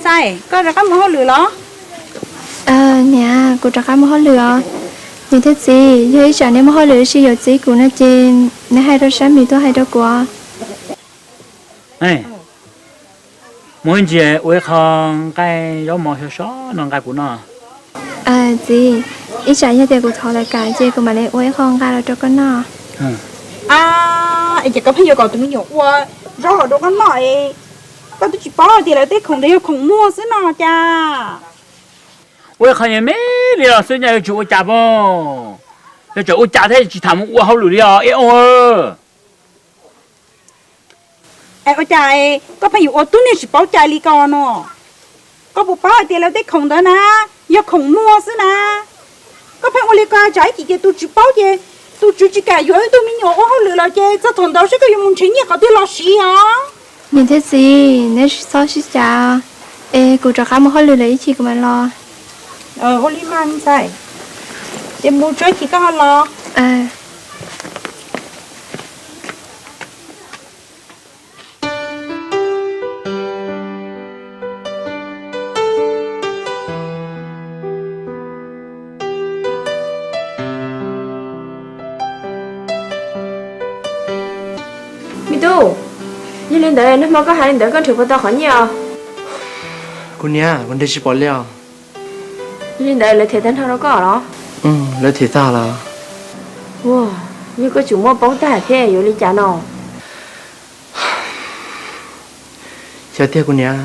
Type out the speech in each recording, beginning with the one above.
Tais, koj rov qab mus hauj lwm los? Niam, kuv rov qab mus hauj lwm os. Niam thiab txiv, yog ib tsam neb muaj hauj lwm ua si yuav txib kuv no ces neb hais rau sab mis tuaj hais rau kuv os. Mus ib ntsis ua ib qho nqaij zaub mov sov sov no nqa kuv noj. Txiv, ib tsam yog tias kuv thov lawv kam ces kuv mam li ua ib qho nqa los rau koj noj. Es ces koj pheej yuav kom tus me nyuam ua zaub los rau koj noj es koj twb tsis paub tias lawv tej khoom ntawd yog khoom muag xwb no cas? Ua ib qho me me li los xwb nyaj yuav tsum ua cas pob? Yog tsam ua cas thiab tsis tham mus ua hauj lwm li os ib oo. Es ua cas koj pheej yuav ua tub neeg tsis paub cai li ko no? Koj puas paub hais tias lawv tej khoom ntawd na yog khoom muag xwb na? Koj pheej ua li ko tsam ib chim ces tus tswv paub ces tus tswv tsis kam yuav wb tug me nyuam ua hauj lwm lawm ces txog thaum ntawd seb koj yuav mus nrhiav nyiaj qhov twg los siv os. Niam thiab txiv, neb tsis txhob sib cav es kuv rov qab mus hauj lwm lawm ib chim kuv mam los. Ua li mas ntxhais, ces mus tso ib chim koj ho los. Me tub, yog li ntawd nag hmo koj hais li ntawd koj nrhiav puas tau qhov nyiaj os? Kuv niam, kuv nrhiav tsis pom li os. Yog li ntawd lawv them tag nrho rau koj los? Lawv them tag lawm. Ua, yog koj tsum muaj poob tag thiab yuav li cas no? Xyov tiag kuv niam,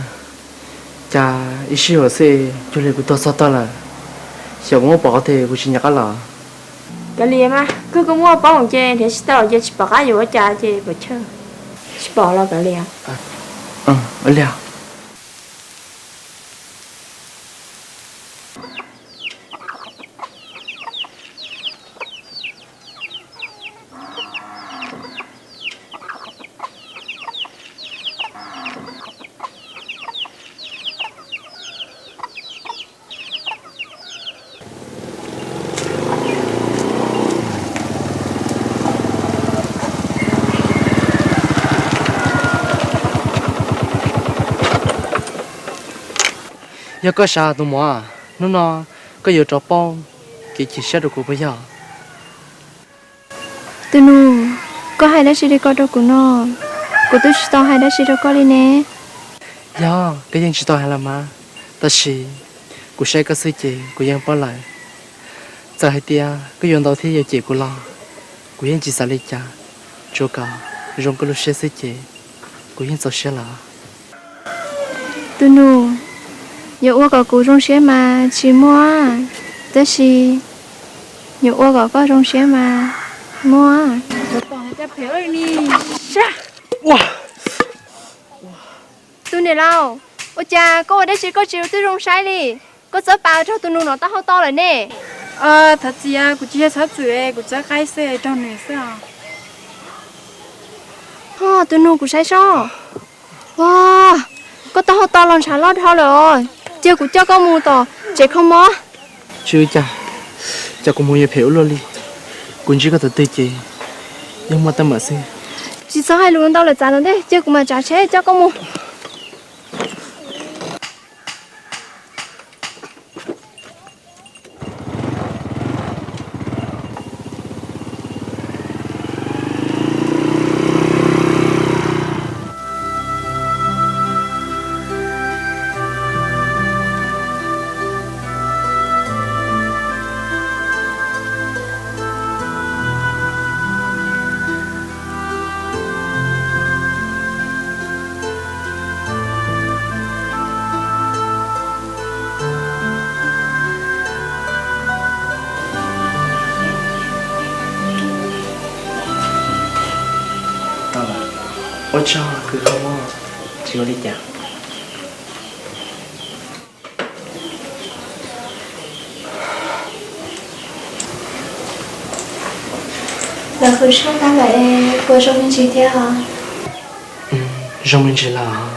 cas ib sij huam xwb cuag li kuv tuag txog tag lawm. Xyov kuv muab pov qhov twg kuv tsis nco qab los. Kav liam mas, koj muab poob ces nrhiav tsis tau ces tsis pom qab yuav ua cas ces pom chaw. Tsis pom los kav liam. Li. Yog koj xav tus muam, hnub no koj yuav rov poob kev chim siab rau kuv puas yog? Tus nus, koj hais dab tsi li ko rau kuv no? Kuv twb tsis tau hais dab tsi rau koj li ne. Yog koj yeej tsis tau hais los mas, tab sis kuv saib koj xwb ces kuv yeej paub lawm. Txawm hais tias koj yuav ntaus thiab yuav cem kuv los kuv yeej tsis xav li cas, tsuav kom zoo koj lub siab xwb ces kuv yeej txaus siab lawm. Tus nus, yuav ua kom kuv zoo siab mas tsis muaj, tab sis yuav ua kom koj zoo siab mas muaj. Tus niam laus, ua cas koj ua dab tsi koj tsis ua twb zoo saib li? Koj txawb pas rau tus nus no taub hau to lawm ne. Thov txim, kuv tsis yog txhob txwm, kuv txawb qaib xwb, raug nws xwb os. Tus nus, kuv saib seb. Ua, koj taub hau to los ntshav loj dhau lawm os. Cia kuv coj koj mus tom tsev kho mob. Tsis ua cas, cas kuv mus yuav phem ua luaj li. Kuv ntsib koj tus twg ces yeej muaj teeb meem xwb. Tsis txhob hais lus ntau lawm, txav tom ntej, cia kuv mam tsav tsheb coj koj mus. Ua tsaug kwv, kho mob tsis ua li cas. Lawv qhwv soj tag lawm es puas zoo me ntsis thiab os? Zoo me ntsis lawm.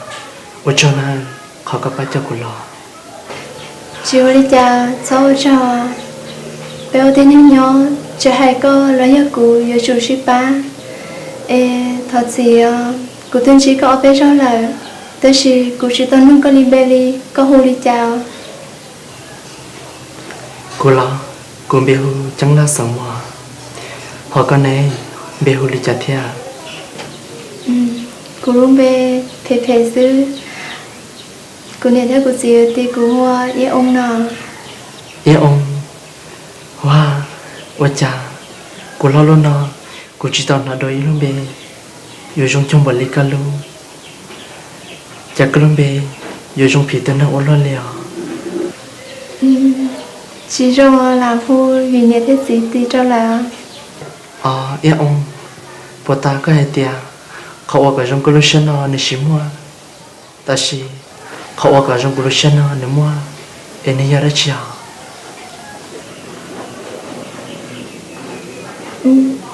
Ua tsaug nawb qhov koj pab coj kuv los. Tsis ua li cas, txhob ua tsaug. Peb ua tib neeg nyob, tsis hais koj los yog kuv yuav tsum sib pab. Es thov txim os, kuv twb ntsib koj ob peb zaug lawm, Tab sis kuv tsis tau nug koj li npe li, koj hu li cas? Kuv los, kuv npe hu Ceeb Laj Xeem Muas, ho koj ne, npe hu li cas thiab? Kuv lub npe phem phem xwb, kuv niam thiab kuv txiv tis kuv hu ua Iab Oo no. Iab Oo? Ua, ua cas kuv hlob lub no kuv tsis tau hnov dua ib lub npe yuav zoo cuag npaum li koj lub. Cas koj lub npe yuav zoo phim tus neeg ua luaj li os? Tsis zoo lam hu vim niam thiab txiv tis rau lawm. Os Iab Oo, puas tas koj hais tias qhov uas kom zoo koj lub siab no nws tsis muaj, tab sis qhov uas kom zoo kuv lub siab no nws muaj, es nws yog dab tsi os?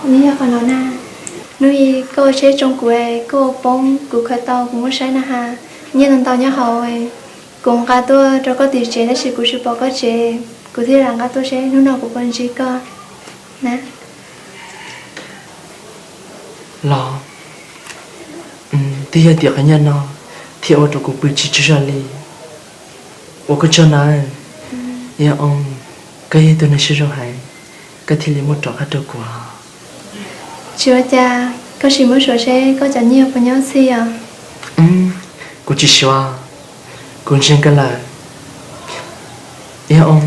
Nws yog qhov no na, hnub i koj ua tsheb tsoo kuv, koj ua poob kuv khaws tau kuv muab saib na has, nyiaj ntau ntau nyob hauv, kuv nqa tuaj rau koj tim tsev tab sis kuv tsis pom koj tsev, kuv thiaj lam nqa tuaj seb hnub no kuv puas ntsib koj na. Los, twb yog tias qhov nyiaj no thiaj ua rau kuv pw tsis tsaug zog li. Ua koj tsaug nawb. Iab Oo, koj yog ib tug neeg siab zoo heev, koj thiaj li muab rov qab rau kuv. Tsis ua cas, koj sim muab suav seb koj cov nyiaj puas nyob txhij os. Kuv tsis suav, kuv ntseeg koj lawm. Iab Oo,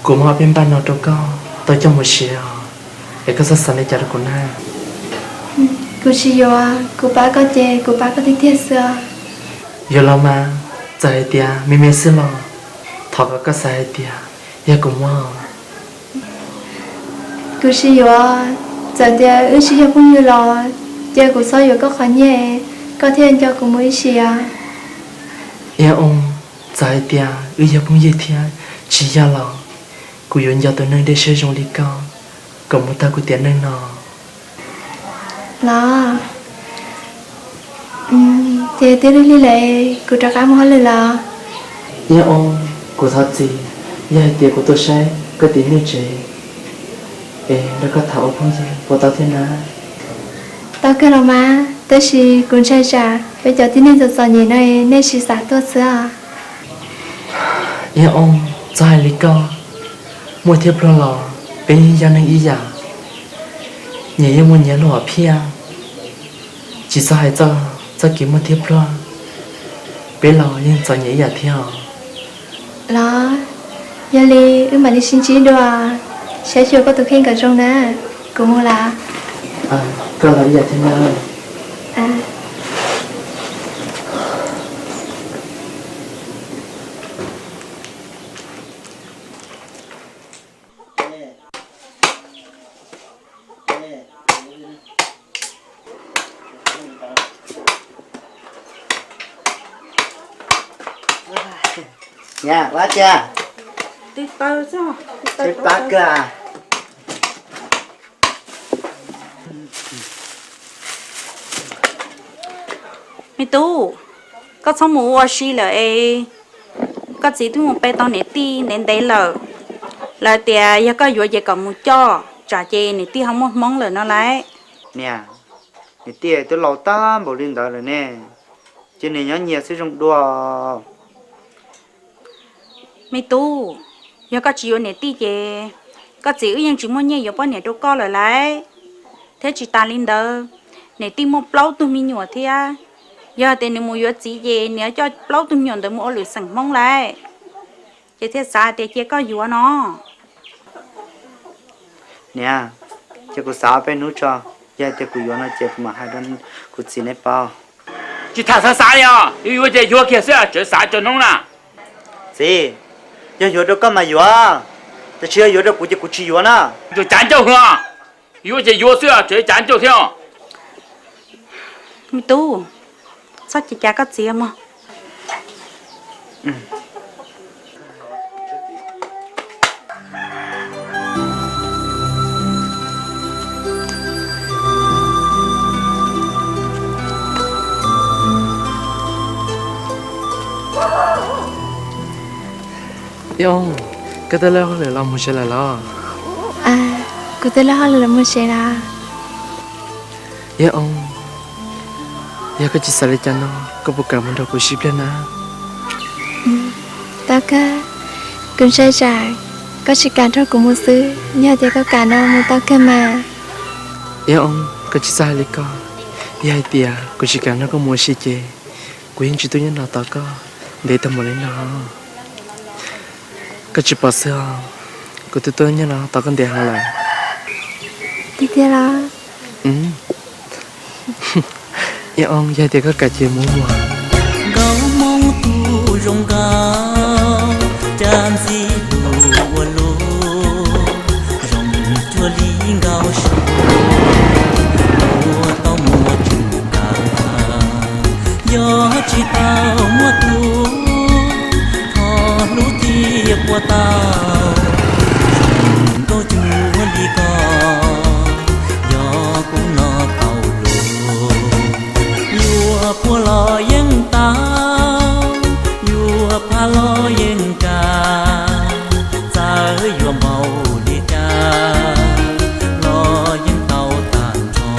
kuv muab ob peb npaj no rau koj tau coj mus siav os, es koj txhob xav li cas rau kuv na. Kuv tsis yuav, kuv pab koj ces kuv pab koj tiag tiag xwb os. Yuav los mas, txawm hais tias me me xwb los thov kom koj xav hais tias yog kuv muab. Kuv tsis yuav, txawm tias wb tsis yog phooj ywg los cia kuv txhob yuav koj qhov nyiaj, koj thiaj nco kuv mus ib sim os. Iab Oo, txawm hais tias wb yog phooj ywg thiab tsis yog los kuv yuav nco tus neeg dej siab zoo li koj kom mus tag kuv tiam neej no. Los, ces twb lig lig lawm, kuv rov qab mus hauj lwm lawm. Iab Oo, kuv thov txim, yog hais tias kuv tuaj saib koj tim nej tsev es nrog koj tham ua phooj ywg puas tau thiab na? Tau kawg los mas, tab sis kuv ntshai tsam peb cov tib neeg txom txom nyem no nej tsis xav tuaj xwb os. Iab Oo, txhob hais li koj, muaj thiab pluag los peb yeej yog neeg ib yam, nyias yeej muaj nyias lub hom phiaj. Tsis txhob hais txog txoj kev muaj thiab pluag, peb los yeej txom nyem ib yam thiab os. Los, yog li wb mam li sib ntsib dua, saib xyuas koj tus kheej kom zoo na, kuv mus lawm. Koj los ib yam thiab na. Niam, ua cas? Pab kawg. Me tub, koj txhob mus ua si lawm es. Koj txiv twb mus pe tau niam tij ntev ntev lawm. Lawv tias yog koj yuav ces kom mus coj, tsam ces niam tij ho muaj hmoob lawm no lauj. Niam, niam tij twb laus tag npaum li ntawd lawm ne, cia nws nyob nyias xwb zoo dua. Me tub, yog koj tsis yuav niam tij ces koj txiv wb yeej tsis muaj nyiaj yuav poj niam rau koj lawm lauj. Thiab tsis tas li ntawd, niam tij muaj plaub tug me nyuam thiab. Yog tias nws mus yuav txiv ces nws yuav coj plaub tug me nyuam ntawd mus ua lwm xeem hmoob lauj. Ces thiaj xav hais tias cia koj yuav no. Niam, cia kuv xav ob peb hnub tso, yog tias kuv yuav no ces kuv mam hais rau kuv txiv neb paub. Tsis tham xav xav li os, yuav yuav ces yuav kiag xwb, tseem xav tsaug hnub na. Txiv, yog yuav rau koj mas yuav, tab sis yog yuav rau kuv ces kuv tsis yuav na. Cav ncauj hwv, yuav ces yuav xwb, tseem cav ncauj thiab. Me tub, txhob cav cav koj txiv mog. Koj twb lawb hauj lwm los mus tsev lawm los? Kuv twb lawb hauj lwm los mus tsev lawm. Iab Oo, Yog koj tsis xav li cas no, koj puas kam mus nrog kuv sib pliag na? Tau kawg, kuv ntshai tsam koj tsis kam nrog kuv mus xwb. Yog tias koj kam no mus tau kawg mas. Iab Oo, koj tsis txhob hais li ko. Yog hais tias kuv tsis kam nrog koj mus ua si ces kuv yeej tsis tuaj nyob no tos koj ntev tag npaum li no. Koj tsis pom xwb os, kuv twb tuaj nyob no tos koj ntev heev lawm. Tiag tiag los? Iab Oo, yog tias koj kam ces mus mus. Nkauj Hmoob tus zoo nkauj, caj ntxim hlub ua luaj, zoo cuag li nkauj suav, ua tau muaj tswv nkaus. Yog tsis tau muaj tus, thov hlub thiaj puas tau, zoo nkauj cuag li koj, yog kuv noj tau luag. Yuav puag los yeej tau, yuav phaj los yeej kam, txawm yuav npaum li cas los yeej tau tag nrho.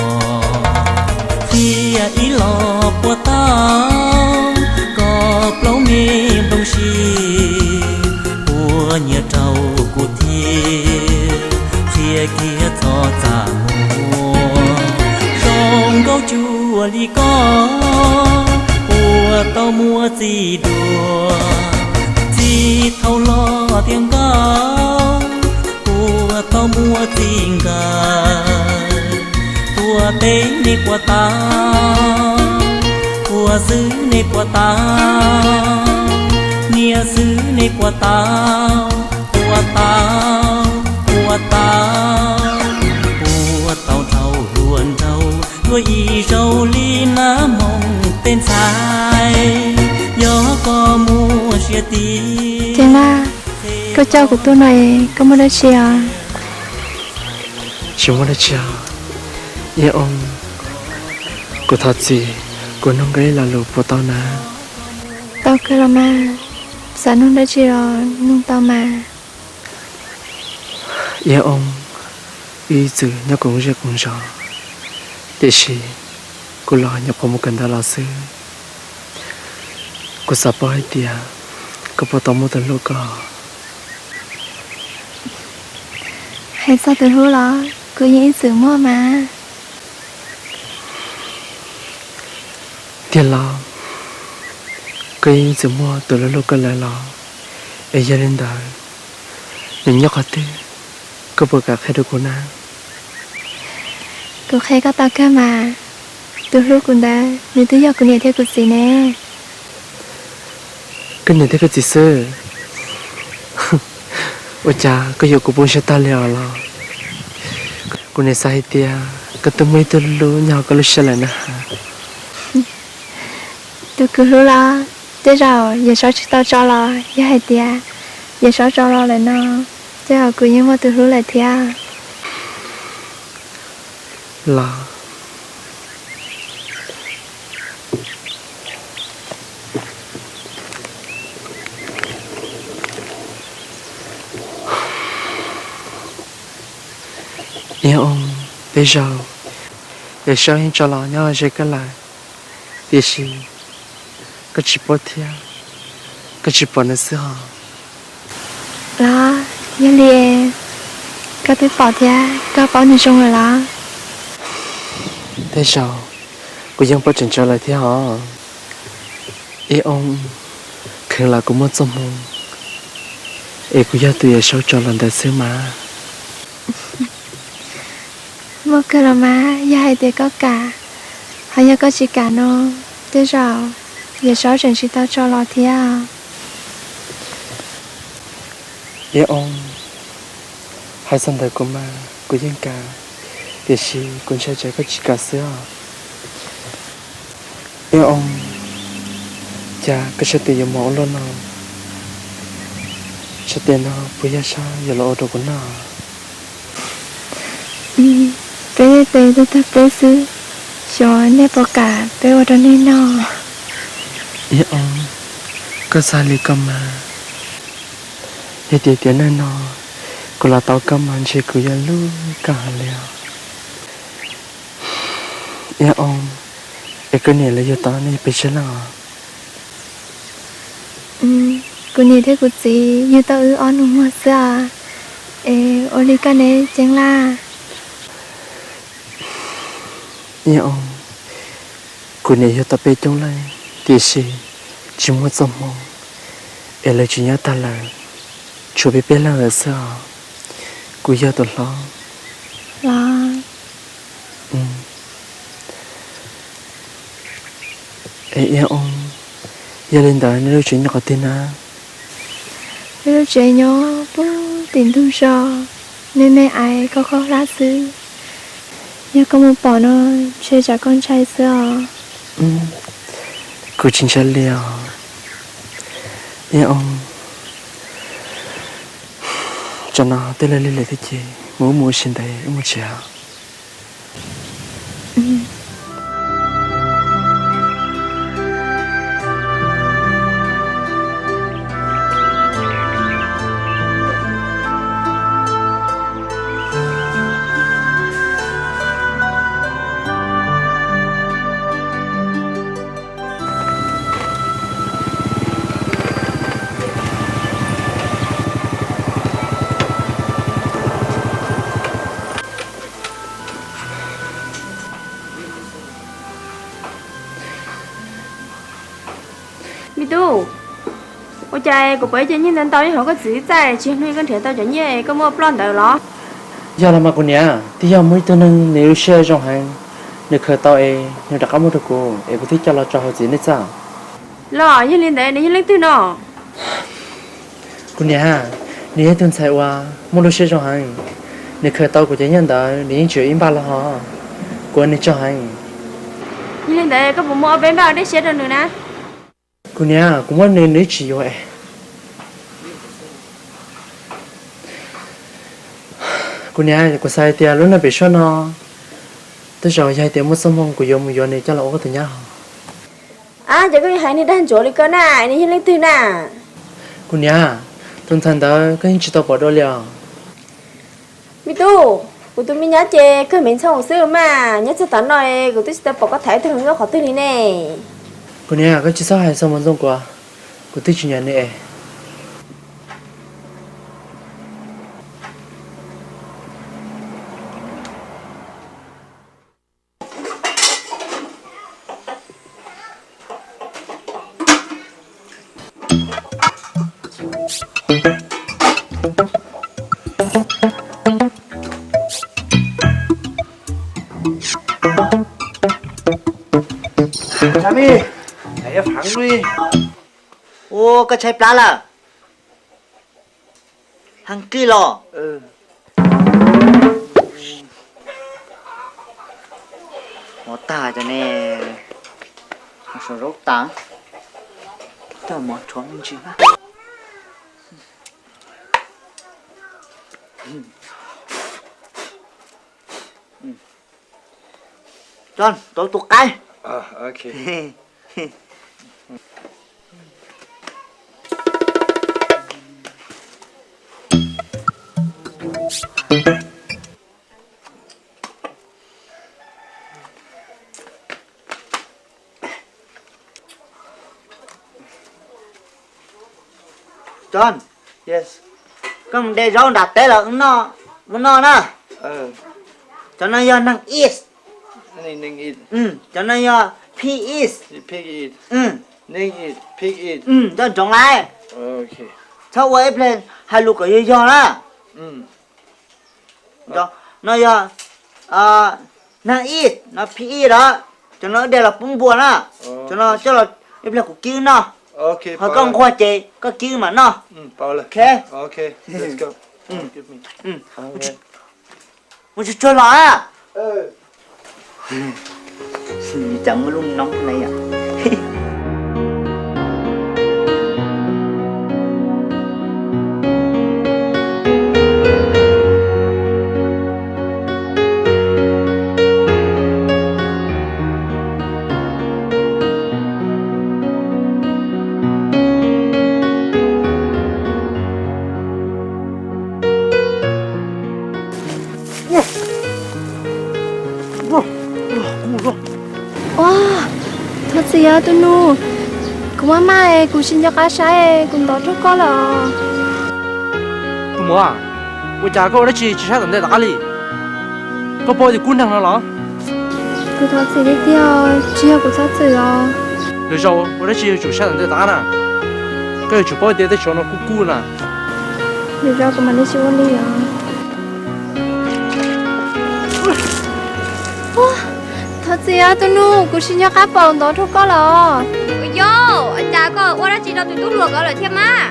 Qhia ib los puas tau, koj plaub me nplooj sib, puas nyiam rau kuv thiab, qhia kiag txhob txaj muag. Zoo nkauj cuag li koj, puas tau muaj txiv dua, txiv thaum los tiav nkauj, puas tau muaj txiv nkawd. Tuav teb nej puas tau, ua xwb nej puas tau, niam xwb nej puas tau, puas tau, puas tau, puas tau nrhau hluas nraug, ua ib zaug li nab moog tej ntxhais, yog koj muaj siab tig. Ces na, koj coj kuv tuaj no es koj muaj dab tsi os? Tsis muaj dab tsi os. Iab Oo, kuv thov txim, kuv nug koj ib lo lus puas tau na? Tau kawg los mas, xav nug dab tsi los nug tau mas. Iab Oo, wb ib txwm nyob koom zej koom zos, tiam sis kuv los nyuam qhuav mus kawm ntawv los xwb. Kuv xav paub hais tias koj puas tau muaj tus hlub ko? Hais txog tus hlub los kuv yeej ib txwm muaj mas. Tiag los? Koj yeej ib txwm muaj tus hlub hlub koj lawm los? Es yog li ntawd, nws nyob qhov twg? Koj puas kam qhia rau kuv na? Kuv qhia koj tau kawg mas. Tus hlub kuv ntawd nws twb yog kuv niam thiab kuv txiv ne. Koj niam thiab koj txiv xwb? Ua cas koj yuav kuv poob siab tag li os los? Kuv nim xav hais tias koj twb muaj ib tug hlub nyob hauv koj lub siab lawm na. Tus kuv hlub los tej zaum Yawm Saub tsis tau tso los yog hais tias Yawm Saub tso los lawm no, tej zaum kuv yeej muaj tus hlub lawm thiab. Los, Iab Oo, tej zaum Yawm Saub yeej tso los nyob ze koj lawm, tiam sis koj tsis paub thiab koj tsis pom nws xwb hos. Los, yog li koj twb pom thiab koj paub nws zoo lawm los? Tej zaum kuv yeej paub tseem tsawv lawm thiab hos. Iab Oo, kheev los kuv muaj txoj hmoo es kuv yog tus Yawm Saub tso los ntawd xwb mas. Muaj kawg los mas, yog hais tias koj kam, ho yog koj tsis kam no, tej zaum Yawm Saub tseem tsis tau tso los thiab. Iab Oo, hais txog ntawm kuv mas kuv yeej kam, tiam sis kuv ntshai tsam koj tsis kam xwb os. Iab Oo, cas koj sab tes yuav mos ua luaj no? Sab tes no puas yog sab yuav los ua rau kuv noj? Peb tes tag tag peb xwb, xyov nej puas kam peb ua rau nej noj. Iab Oo, koj xav li ko mas, yog tias tiam neej no kuv los tau koj mas ntshe kuv yuav hlub koj heev li os. Iab Oo, Koj niam lawv yug tau nej pes tsawg leej os? Kuv niam thiab kuv txiv yug tau wb ob nus muag xwb os. Es ua li koj ne, Ceeb Laj? Iab Oob, kuv niam yug tau peb coob leej, tiam sis tsis muaj txoj hmoo, es lawv tsis nyob tag lawm, tshuav peb peb leeg lawm xwb os. Kuv yog tus hlob. Los, es Iab Oob, yog li ntawd nej lub tsev nyob qhov twg na? Wb lub tsev nyob puag tim ntug zos, me me ais khaub khaub hlab xwb. Yog koj mus pom no, ntshe tsam koj ntshai xwb os. Kuv tsis ntshai li os. Iab Oob, tsam no twb lig lig lawm thiab ces mus wb mus ua si ntawd wb mus tsev os. Me tub, ua cas kuv pom ib co nyiaj ntau ntau nyob hauv koj txiv txaj, tsis yog hnub koj nrhiav tau cov nyiaj koj muab ploj ntawd los? Yog los mas kuv niam, twb yog muaj ib tug neeg nws lub siab zoo heev, nws khaws tau es nws rov qab muab rau kuv es kuv thiaj coj los tso hauv txiv nej txaj. Los yog li ntawd nws yog leej twg no? Kuv niam, nws yog ib tug ntxhais uas muaj lub siab zoo heev, nws khaws tau kuv cov nyiaj ntawd nws yeej tsis ua ib npaj los hos, kuv ua nws tsaug heev. Yog li ntawd koj puas muab ob peb npaj ua dej siab rau nws na? Kuv niam, kuv muab nws nws tsis yuav es. Kuv niam, kuv xav hais tias lub neej pem suab no, tej zaum yog hais tias muaj txoj hmoo kuv yuav mus yuav nws coj los ua koj tus nyab hos. Ab, ces koj yuav hais niag dag ntsuav li ko na, nws yog leej twg na? Kuv niam, tus ntxhais ntawd koj yeej tsis tau pom dua li os. Me tub, kuv tus me nyab ces kawg me ntxhoo xwb mas, nyob txog tav no kuv twb tsis tau pom koj tham ib tug hluas nkauj qhov twg li ne. Kuv niam, koj tsis txhob hais xov mus ntxoo kuv, kuv twb tsis nyiam nws es. Ua, koj tshaib plab lawm. Heev kiag los. Mov tag cov ne, mov suav zaub tas, coj mov rhuav me ntsis na. Coj rau tus qaib. Cov, koj mus de zaub nram teb los wb noj, wb noj na. Cov no yog neeg ib. Cov no yog pig ib. Coj ntsoov lawm, txhob ua ib pliag hais lus kom yog yog na. No yog neeg ib, no pig ib los, cov no wb de los pub npua na. Cov no coj los ib pliag kuv kib wb noj. Ho koj nquag ces koj kib wb mam noj. Mus tsuag tsuag los na. Cas muaj lub noob ne yom. Ua, Tus nus, kuv maj maj, kuv tsis nco qab saib, kuv ntov raug koj lawm. Tus muam, ua cas koj ua dab tsi tsis saib tom ntej tom qab li? Koj paub tias kub neeg no los? Kuv thov txim tiag tiag, tsis yog kuv txhob txwm os. Lwm zaus ua dab tsi yuav tsum saib tom ntej tom qab na. Koj yuav tsum paub tias tej tsob no kub kub na. Lwm zaus kuv mam li tsis ua li os. Thov txim os tus nus, kuv tsis nco qab paub ntov raug koj lawm. Ua cas koj ua dab tsi rau tus tub hluas ko lawm thiab mas?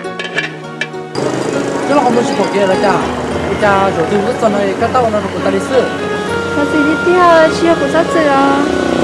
Twb los qhov ntawd tsis pom kev los cas? Ua cas zaum twg twb txog no koj tab ua no rau kuv tas li xwb? Thov txim tiag tiag, tsis yog kuv txhob txwm os.